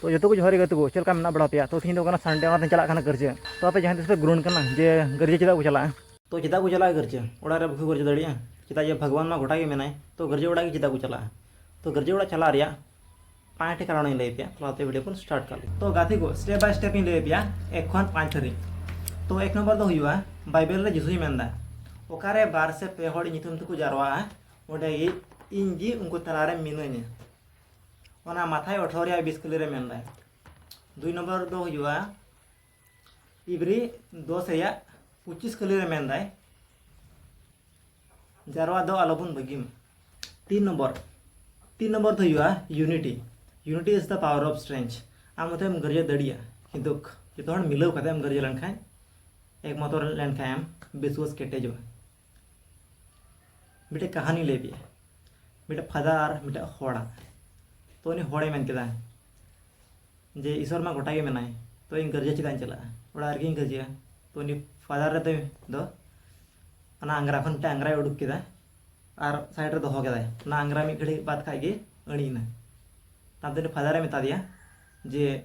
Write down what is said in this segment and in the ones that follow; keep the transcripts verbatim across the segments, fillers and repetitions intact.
ᱛᱚ ᱡᱚᱛᱚ ᱠᱚ ᱡᱚᱦᱟᱨ ᱜᱮ ᱜᱟᱛᱮ ᱠᱚ, ᱪᱮᱫ ᱞᱮᱠᱟ ᱢᱮᱱᱟᱜ ᱵᱟᱲᱟ ᱯᱮᱭᱟ? ᱛᱚ ᱛᱤᱦᱤᱧ ᱫᱚ ᱠᱟᱱᱟ ᱥᱟᱱᱰᱮ, ᱚᱱᱟᱛᱮ ᱪᱟᱞᱟᱜ ᱠᱟᱱᱟ ᱜᱤᱨᱡᱟᱹ᱾ ᱛᱚ ᱟᱯᱮ ᱡᱟᱦᱟᱸᱭ ᱛᱤᱥ ᱯᱮ ᱜᱩᱱᱟᱹᱱ ᱠᱟᱱᱟ ᱡᱮ ᱜᱤᱨᱡᱟᱹ ᱪᱮᱫᱟᱜ ᱠᱚ ᱪᱟᱞᱟᱜᱼᱟ? ᱛᱚ ᱪᱮᱫᱟᱜ ᱠᱚ ᱪᱟᱞᱟᱜᱼᱟ ᱜᱤᱨᱡᱟᱹ? ᱚᱲᱟᱜ ᱨᱮ ᱵᱟᱠᱚ ᱜᱤᱨᱡᱟᱹ ᱫᱟᱲᱮᱭᱟᱜᱼᱟ? ᱪᱮᱫᱟᱜ ᱡᱮ ᱵᱷᱟᱜᱽᱣᱟᱱ ᱢᱟ ᱜᱚᱴᱟ ᱜᱮ ᱢᱮᱱᱟᱭ, ᱛᱚ ᱜᱤᱨᱡᱟᱹ ᱚᱲᱟᱜ ᱜᱮ ᱪᱮᱫᱟᱜ ᱠᱚ ᱪᱟᱞᱟᱜᱼᱟ? ᱛᱚ ᱜᱤᱨᱡᱟᱹ ᱚᱲᱟᱜ ᱪᱟᱞᱟᱜ ᱨᱮᱭᱟᱜ ᱯᱟᱸᱪᱴᱤ ᱠᱟᱨᱚᱱ ᱤᱧ ᱞᱟᱹᱭ ᱯᱮᱭᱟ᱾ ᱛᱚ ᱟᱯᱮ ᱵᱷᱤᱰᱤᱭᱳ ᱵᱚᱱ ᱥᱴᱟᱨᱴ ᱠᱟᱜ ᱞᱮᱜᱮ᱾ ᱛᱚ ᱜᱟᱛᱮ ᱠᱚ, ᱥᱴᱮᱯ ᱵᱟᱭ ᱥᱴᱮᱯ ᱤᱧ ᱞᱟᱹᱭ ᱯᱮᱭᱟ ᱮᱠ ᱠᱷᱚᱱ ᱯᱟᱸᱪ ᱫᱷᱟᱹᱨᱤᱡ᱾ ᱛᱚ ᱮᱠ ᱱᱚᱢᱵᱚᱨ ᱫᱚ ᱦᱩᱭᱩᱜᱼᱟ, ᱵᱟᱭᱵᱮᱞ ᱨᱮ ᱡᱤᱥᱩᱭ ᱢᱮᱱᱫᱟ, "ᱚᱠᱟᱨᱮ ᱵᱟᱨ ᱥᱮ ᱯᱮ ᱦᱚᱲ ᱧᱩᱛᱩᱢ ᱛᱮᱠᱚ ᱡᱟᱨᱣᱟᱜᱼᱟ, ᱚᱸᱰᱮ ᱜᱮ ᱤᱧ ᱜᱮ ᱩᱱᱠᱩ ᱛᱟᱞᱟᱨᱮ ᱢᱤᱱᱟᱹᱧᱟ᱾" ᱚᱱᱟ ᱢᱟᱛᱷᱟᱭ ᱟᱴᱷᱨᱚ ᱨᱮᱭᱟᱜ ᱵᱤᱥ ᱠᱟᱹᱞᱤ ᱨᱮ ᱢᱮᱱᱫᱟᱭ᱾ ᱫᱩᱭ ᱱᱚᱢᱵᱚᱨ ᱫᱚ ᱦᱩᱭᱩᱜᱼᱟ, ᱤᱵᱨᱤ ᱫᱚᱥ ᱨᱮᱭᱟᱜ ᱯᱚᱸᱪᱤᱥ ᱠᱟᱹᱞᱤ ᱨᱮ ᱢᱮᱱᱫᱟᱭ, "ᱡᱟᱨᱣᱟ ᱫᱚ ᱟᱞᱚᱵᱚᱱ ᱵᱟᱹᱜᱤ ᱢᱟ᱾" ᱛᱤᱱ ᱱᱚᱢᱵᱚᱨ, ᱛᱤᱱ ᱱᱚᱢᱵᱚᱨ ᱫᱚ ᱦᱩᱭᱩᱜᱼᱟ unity. Unity is the power of strength. ᱟᱢ ᱢᱚᱛᱚᱢ ᱜᱟᱹᱨᱡᱟᱹ ᱫᱟᱲᱮᱭᱟᱜᱼᱟ, ᱠᱤᱱᱛᱩ ᱡᱚᱛᱚ ᱦᱚᱲ ᱢᱤᱞᱟᱹᱣ ᱠᱟᱛᱮ ᱮᱢ ᱜᱟᱹᱨᱡᱟᱹ ᱞᱮᱱᱠᱷᱟᱱ ᱮᱠᱢᱟᱛᱨᱚ ᱞᱮᱱᱠᱷᱟᱱ ᱮᱢ ᱵᱤᱥᱣᱟᱥ ᱠᱮᱴᱮᱡᱚᱜᱼᱟ᱾ ᱢᱤᱫᱴᱮᱡ ᱠᱟᱹᱦᱱᱤ ᱞᱟᱹᱭ ᱯᱮᱭᱟ, ᱢᱤᱫᱴᱮᱡ ᱯᱷᱟᱫᱟᱨ ᱟᱨ ᱢᱤᱫᱴᱮᱡ ᱦᱚᱲᱟᱜ᱾ ᱛᱚ ᱩᱱᱤ ᱦᱚᱲᱮ ᱢᱮᱱ ᱠᱮᱫᱟ ᱡᱮ, "ᱤᱥᱚᱨ ᱢᱟ ᱜᱚᱴᱟ ᱜᱮ ᱢᱮᱱᱟᱭ, ᱛᱚ ᱤᱧ ᱜᱤᱨᱡᱟᱹ ᱪᱮᱫᱟᱜ ᱤᱧ ᱪᱟᱞᱟᱜᱼᱟ? ᱚᱲᱟᱜ ᱨᱮᱜᱮᱧ ᱜᱤᱨᱡᱟᱹᱜᱼᱟ᱾" ᱛᱚ ᱩᱱᱤ ᱯᱷᱟᱫᱟᱨ ᱨᱮ ᱫᱚ, ᱫᱚ ᱚᱱᱟ ᱟᱝᱜᱽᱨᱟ ᱠᱷᱚᱱ ᱢᱤᱫᱴᱮᱡ ᱟᱝᱜᱽᱨᱟᱭ ᱩᱰᱩᱠ ᱠᱮᱫᱟ ᱟᱨ ᱥᱟᱭᱤᱰ ᱨᱮ ᱫᱚᱦᱚ ᱠᱮᱫᱟᱭ᱾ ᱚᱱᱟ ᱟᱝᱜᱽᱨᱟ ᱢᱤᱫ ᱜᱷᱟᱹᱲᱤᱡ ᱵᱟᱫ ᱠᱷᱟᱡ ᱜᱮ ᱟᱹᱬᱤᱡ ᱮᱱᱟ᱾ ᱛᱟᱭᱚᱢ ᱛᱮ ᱩᱱᱤ ᱯᱷᱟᱫᱟᱨᱮ ᱢᱮᱛᱟ ᱫᱮᱭᱟ ᱡᱮ,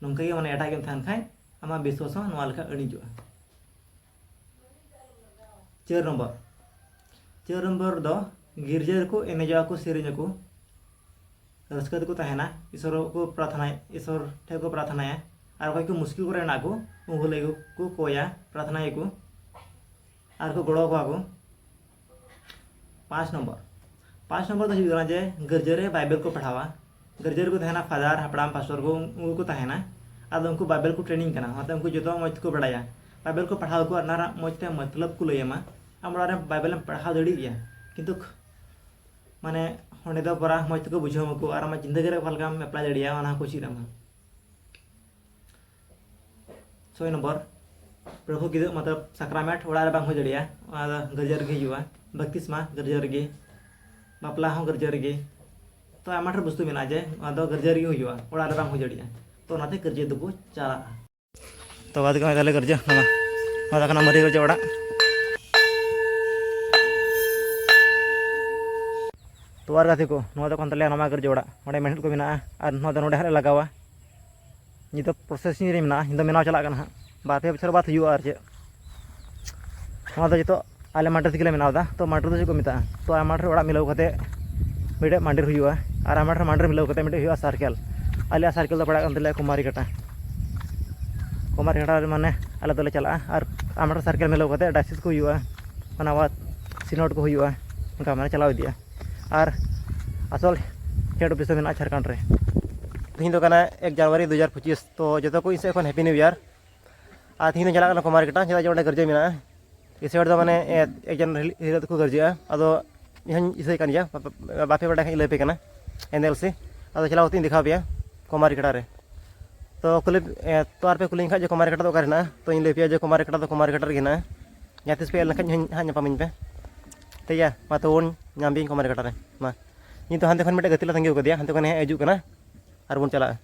"ᱱᱚᱝᱠᱟ ᱜᱮ ᱢᱟᱱᱮ ᱮᱴᱟᱜ ᱜᱮᱢ ᱛᱟᱦᱮᱱ ᱠᱷᱟᱡ ᱟᱢᱟᱜ ᱵᱤᱥᱣᱟᱥ ᱦᱚᱸ ᱱᱚᱣᱟ ᱞᱮᱠᱟ ᱟᱹᱬᱤᱡᱚᱜᱼᱟ᱾" ᱪᱟᱹᱨ ᱱᱚᱢᱵᱚᱨ, ᱪᱟᱹᱨ ᱱᱚᱢᱵᱚᱨ ᱫᱚ ᱜᱤᱨᱡᱟᱹ ᱨᱮᱠᱚ ᱮᱱᱮᱡᱚᱜᱼᱟ ᱠᱚ, ᱥᱮᱨᱮᱧ ᱟᱠᱚ, ᱨᱟᱹᱥᱠᱟᱹ ᱛᱮᱠᱚ ᱛᱟᱦᱮᱱᱟ, ᱤᱥᱚᱨ ᱠᱚ ᱯᱨᱟᱨᱛᱷᱱᱟᱭᱟ, ᱤᱥᱚᱨ ᱴᱷᱮᱱ ᱠᱚ ᱯᱨᱟᱨᱛᱷᱱᱟᱭᱟ᱾ ᱟᱨ ᱚᱠᱚᱭ ᱠᱚ ᱢᱩᱥᱠᱤᱞ ᱠᱚᱨᱮ ᱢᱮᱱᱟᱜ ᱠᱚ, ᱩᱱᱠᱩ ᱞᱟᱹᱜᱤᱫ ᱠᱚ ᱠᱚᱭᱟ, ᱯᱨᱟᱨᱛᱷᱱᱟᱭᱟᱠᱚ ᱟᱨ ᱠᱚ ᱜᱚᱲᱚ ᱟᱠᱚᱣᱟ ᱠᱚ᱾ ᱯᱟᱸᱪ ᱱᱚᱢᱵᱚᱨ, ᱯᱟᱸᱪ ᱱᱚᱢᱵᱚᱨ ᱫᱚ ᱦᱩᱭᱩᱜ ᱠᱟᱱᱟ ᱡᱮ ᱜᱤᱨᱡᱟᱹ ᱨᱮ ᱵᱟᱭᱵᱮᱞ ᱠᱚ ᱯᱟᱲᱦᱟᱣᱟ᱾ ᱜᱤᱨᱡᱟᱹ ᱨᱮᱠᱚ ᱛᱟᱦᱮᱱᱟ ᱯᱷᱟᱫᱟᱨ, ᱦᱟᱯᱲᱟᱢ, ᱯᱟᱥᱴᱚᱨ ᱠᱚ, ᱩᱱᱠᱩ ᱠᱚ ᱛᱟᱦᱮᱱᱟ᱾ ᱟᱫᱚ ᱩᱱᱠᱩ ᱵᱟᱭᱵᱮᱞ ᱠᱚ ᱴᱨᱮᱱᱤᱝ ᱠᱟᱱᱟ, ᱚᱱᱟᱛᱮ ᱩᱱᱠᱩ ᱡᱚᱛᱚ ᱢᱚᱡᱽ ᱛᱮᱠᱚ ᱵᱟᱲᱟᱭᱟ᱾ ᱵᱟᱭᱵᱮᱞ ᱠᱚ ᱯᱟᱲᱦᱟᱣ ᱟᱠᱚ ᱟᱨ ᱚᱱᱟ ᱨᱮᱱᱟᱜ ᱢᱚᱡᱽ ᱛᱮ ᱢᱚᱛᱞᱚᱵ ᱠᱚ ᱞᱟᱹᱭ ᱟᱢᱟ᱾ ᱟᱢ ᱚᱲᱟᱜ ᱨᱮ ᱵᱟᱭᱵᱮᱞ ᱮᱢ ᱯᱟᱲᱦᱟᱣ ᱫᱟᱲᱮᱭᱟᱜ ᱜᱮᱭᱟ, ᱠᱤᱱᱛᱩ ᱢᱟᱱᱮ ᱚᱸᱰᱮ ᱫᱚ ᱯᱩᱨᱟ ᱢᱚᱡᱽ ᱛᱮᱠᱚ ᱵᱩᱡᱷᱟᱹᱣ ᱟᱢᱟᱠᱚ ᱟᱨ ᱟᱢᱟᱜ ᱡᱤᱱᱫᱟᱹᱜᱤ ᱨᱮ ᱚᱠᱟ ᱞᱮᱠᱟᱢ ᱮᱯᱞᱟᱭ ᱫᱟᱲᱮᱭᱟᱜᱼᱟ, ᱚᱱᱟ ᱦᱚᱸᱠᱚ ᱪᱮᱫ ᱟᱢᱟ᱾ ᱪᱷᱚᱭ ᱱᱚᱢᱵᱚᱨ, ᱯᱨᱚᱵᱷᱩ ᱠᱤᱫᱟᱹᱜ ᱢᱚᱛᱞᱚᱵ ᱥᱟᱠᱨᱟᱢᱮᱱᱴ ᱚᱲᱟᱜ ᱨᱮ ᱵᱟᱝ ᱦᱩᱭ ᱫᱟᱲᱮᱭᱟᱜᱼᱟ, ᱚᱱᱟ ᱫᱚ ᱜᱤᱨᱡᱟᱹ ᱨᱮᱜᱮ ᱦᱩᱭᱩᱜᱼᱟ᱾ ᱵᱟᱯᱛᱤᱥᱢᱟ ᱜᱤᱨᱡᱟᱹ ᱨᱮᱜᱮ, ᱵᱟᱯᱞᱟ ᱦᱚᱸ ᱜᱤᱨᱡᱟᱹ ᱨᱮᱜᱮ᱾ ᱛᱚ ᱟᱭᱢᱟ ᱰᱷᱮᱨ ᱵᱚᱥᱛᱩ ᱢᱮᱱᱟᱜᱼᱟ ᱡᱮ ᱚᱱᱟ ᱫᱚ ᱜᱤᱨᱡᱟᱹ ᱨᱮᱜᱮ ᱦᱩᱭᱩᱜᱼᱟ, ᱚᱲᱟᱜ ᱨᱮ ᱵᱟᱝ ᱦᱩᱭ ᱫᱟᱲᱮᱭᱟᱜᱼᱟ᱾ ᱛᱚ ᱚᱱᱟᱛᱮ ᱜᱤᱨᱡᱟᱹ ᱫᱚᱠᱚ ᱪᱟᱞᱟᱜᱼᱟ᱾ ᱛᱚ ᱵᱟᱫ ᱠᱟᱱᱟ ᱛᱟᱦᱞᱮ ᱜᱤᱨᱡᱟᱹ, ᱱᱚᱣᱟ, ᱱᱚᱣᱟ ᱫᱚ ᱠᱟᱱᱟ ᱢᱟᱨᱮ ᱜᱤᱨᱡᱟᱹ ᱚᱲᱟᱜ᱾ ᱛᱚ ᱟᱨ ᱜᱟᱛᱮ ᱠᱚ, ᱱᱚᱣᱟ ᱫᱚ ᱠᱟᱱ ᱛᱟᱞᱮᱭᱟ ᱱᱟᱣᱟ ᱜᱤᱨᱡᱟᱹ ᱚᱲᱟᱜ, ᱚᱸᱰᱮ ᱢᱮᱬᱦᱮᱫ ᱠᱚ ᱢᱮᱱᱟᱜᱼᱟ ᱟᱨ ᱱᱚᱣᱟ ᱫᱚ ᱱᱚᱰᱮ ᱦᱟᱸᱜ ᱞᱮ ᱞᱟᱜᱟᱣᱟ᱾ ᱱᱤᱛᱚᱜ ᱯᱨᱚᱥᱮᱥᱤᱝ ᱨᱮ ᱢᱮᱱᱟᱜᱼᱟ, ᱤᱧ ᱫᱚ ᱵᱮᱱᱟᱣ ᱪᱟᱞᱟᱜ ᱠᱟᱱᱟ ᱦᱟᱸᱜ, ᱵᱟᱨ ᱯᱮ ᱵᱚᱪᱷᱚᱨ ᱵᱟᱫ ᱦᱩᱭᱩᱜᱼᱟ᱾ ᱟᱨ ᱪᱮᱫ, ᱱᱚᱣᱟ ᱫᱚ ᱡᱚᱛᱚ ᱟᱞᱮ ᱢᱟᱴᱷ ᱨᱮᱜᱮ ᱞᱮ ᱵᱮᱱᱟᱣ ᱮᱫᱟ᱾ ᱛᱚ ᱢᱟᱴᱷ ᱨᱮᱫᱚ ᱪᱮᱫ ᱠᱚ ᱢᱮᱛᱟᱜᱼᱟ, ᱛᱚ ᱟᱭᱢᱟ ᱢᱟᱴᱷ ᱨᱮ ᱚᱲᱟᱜ ᱢᱤᱞᱟᱹᱣ ᱠᱟᱛᱮ ᱢᱤᱫᱴᱮᱡ ᱢᱟᱱᱰᱤᱨ ᱦᱩᱭᱩᱜᱼᱟ, ᱟᱨ ᱟᱭᱢᱟ ᱢᱟᱴᱷ ᱨᱮ ᱢᱟᱱᱰᱤᱨ ᱢᱤᱞᱟᱹᱣ ᱠᱟᱛᱮ ᱢᱤᱫᱴᱮᱡ ᱦᱩᱭᱩᱜᱼᱟ ᱥᱟᱨᱠᱮᱞ᱾ ᱟᱞᱮᱭᱟᱜ ᱥᱟᱨᱠᱮᱞ ᱫᱚ ᱯᱟᱲᱟᱜ ᱠᱟᱱ ᱛᱟᱞᱮᱭᱟ ᱠᱩᱢᱟᱨᱤ ᱠᱟᱴᱟ᱾ ᱠᱩᱢᱟᱨᱤ ᱠᱟᱴᱟ ᱨᱮ ᱢᱟᱱᱮ ᱟᱞᱮ ᱫᱚᱞᱮ ᱪᱟᱞᱟᱜᱼᱟ, ᱟᱨ ᱟᱭᱢᱟ ᱢᱟᱴᱷ ᱨᱮ ᱥᱟᱨᱠᱮᱞ ᱢᱤᱞᱟᱹᱣ ᱠᱟᱛᱮ ᱰᱟᱭᱥᱤᱥ ᱠᱚ ᱦᱩᱭᱩᱜᱼᱟ, ᱚᱱᱟ ᱵᱟᱫ ᱥᱤᱱᱳᱰ ᱠᱚ ᱦᱩᱭᱩᱜᱼᱟ, ᱚᱱᱠᱟ ᱢᱟᱱᱮ ᱪᱟᱞᱟᱣ ᱤᱫᱤᱜᱼᱟ᱾ ᱟᱨ ᱟᱥᱚᱞ ᱦᱮᱰ ᱚᱯᱷᱤᱥ ᱫᱚ ᱢᱮᱱᱟᱜᱼᱟ ᱡᱷᱟᱲᱠᱷᱚᱸᱰ ᱨᱮ᱾ ᱛᱮᱦᱮᱧ ᱫᱚ ᱠᱟᱱᱟ ᱮᱠ ᱡᱟᱱᱩᱣᱟᱨᱤ ᱫᱩ ᱦᱟᱡᱟᱨ ᱯᱚᱸᱪᱤᱥ᱾ ᱛᱚ ᱡᱚᱛᱚ ᱠᱚ ᱤᱧ ᱥᱮᱫ ᱠᱷᱚᱱ ᱦᱮᱯᱤ ᱱᱤᱭᱩ ᱤᱭᱟᱨ᱾ ᱟᱨ ᱛᱮᱦᱮᱧ ᱫᱚ ᱪᱟᱞᱟᱜ ᱠᱟᱱᱟ ᱠᱩᱢᱟᱨᱤ ᱠᱟᱴᱟ, ᱪᱮᱫᱟᱜ ᱡᱮ ᱚᱸᱰᱮ ᱜᱟᱨᱡᱟᱹ ᱢᱮᱱᱟᱜᱼᱟ᱾ ᱤᱥᱟᱹᱭ ᱦᱚᱲ ᱫᱚ ᱢᱟᱱᱮ, ᱮ, ᱮᱠ ᱡᱟᱱᱩᱣᱟᱨᱤ ᱦᱤᱞᱳᱜ ᱫᱚᱠᱚ ᱜᱟᱨᱡᱟᱹᱜᱼᱟ᱾ ᱟᱫᱚ ᱤᱧ ᱦᱚᱸᱧ ᱤᱥᱟᱹᱭ ᱠᱟᱱ ᱜᱮᱭᱟ, ᱵᱟ-, ᱵᱟ-, ᱵᱟᱯᱮ ᱵᱟᱰᱟᱭ ᱠᱷᱟᱱ ᱤᱧ ᱞᱟᱹᱭ ᱟᱯᱮ ᱠᱟᱱᱟ᱾ N L C. ᱟᱫᱚ ᱪᱟᱞᱟᱣ ᱠᱟᱛᱮ ᱤᱧ ᱫᱮᱠᱷᱟᱣ ᱟᱯᱮᱭᱟ ᱠᱩᱢᱟᱨᱤ ᱠᱟᱴᱟ ᱨᱮ᱾ ᱛᱚ ᱠᱩᱞᱤ, ᱮ, ᱛᱚ ᱟᱨ ᱯᱮ ᱠᱩᱞᱤᱧ ᱠᱷᱟᱡ ᱡᱮ ᱠᱩᱢᱟᱨᱤ ᱠᱟᱴᱟ ᱫᱚ ᱚᱠᱟᱨᱮ ᱦᱮᱱᱟᱜᱼᱟ, ᱛᱚ ᱤᱧ ᱞᱟᱹᱭ ᱟᱯᱮᱭᱟ ᱡᱮ ᱠᱩᱢᱟᱨᱤ ᱠᱟᱴᱟ ᱫᱚ ᱠᱩᱢᱟᱨᱤ ᱠᱟᱴᱟ ᱨᱮᱜᱮ ᱦᱮᱱᱟᱜᱼᱟ᱾ ᱡᱟᱦᱟᱸ ᱛᱤᱥ ᱯᱮ ᱦᱮᱡ ᱞᱮᱱᱠᱷᱟᱡ ᱦᱟᱸᱜ ᱧᱟᱯᱟᱢᱤᱧ ᱯᱮ᱾ ᱴᱷᱤᱠ ᱜᱮᱭᱟ, ᱢᱟ ᱛᱚᱵᱚᱱ ᱧᱟᱢ ᱵᱤᱱ ᱠᱩᱢᱟᱨᱤ ᱠᱟᱴᱟ ᱨᱮ᱾ ᱢᱟ, ᱱᱤᱛᱚᱜ ᱦᱟᱱᱛᱮ ᱠᱷᱚᱱ ᱢᱤᱫᱴᱮᱡ ᱜᱟᱛᱮ ᱞᱮ ᱛᱟᱺᱜᱤ ᱠᱟᱫᱮᱭᱟ, ᱦᱟᱱᱛᱮ ᱠᱷᱚᱱ ᱦᱮᱡ ᱦᱤᱡᱩᱜ ᱠᱟᱱᱟ, ᱟᱨ ᱵᱚᱱ ᱪᱟᱞᱟᱜᱼᱟ᱾